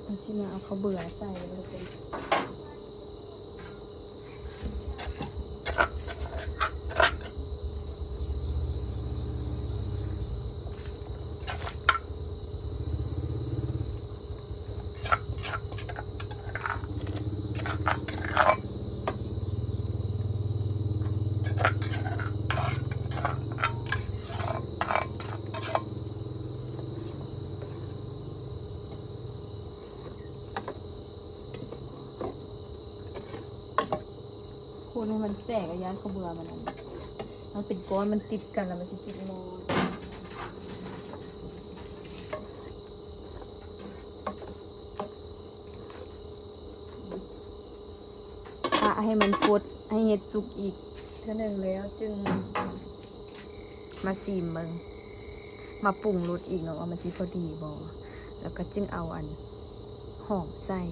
ເຮົາຊິມາເອົາເຂົ້າເບືອໃສ່ເລີຍ. ຄົນໃຫ້ມັນແຕກ ຢ້ານເຂົ້າເບືອມັນອັນ ມັນເປັນກ້ອນ ມັນຕິດກັນແລ້ວມັນຊິຕິດໝໍ້. ປະໃຫ້ມັນຟົດ ໃຫ້ເຫັດສຸກອີກເທື່ອໜຶ່ງແລ້ວຈຶ່ງມາຊີມເບິ່ງ ມາປຸງລົດອີກເນາະ ວ່າມັນຊິພໍດີບໍ່ ແລ້ວກໍຈຶ່ງເອົາອັນຫອມໃສ່.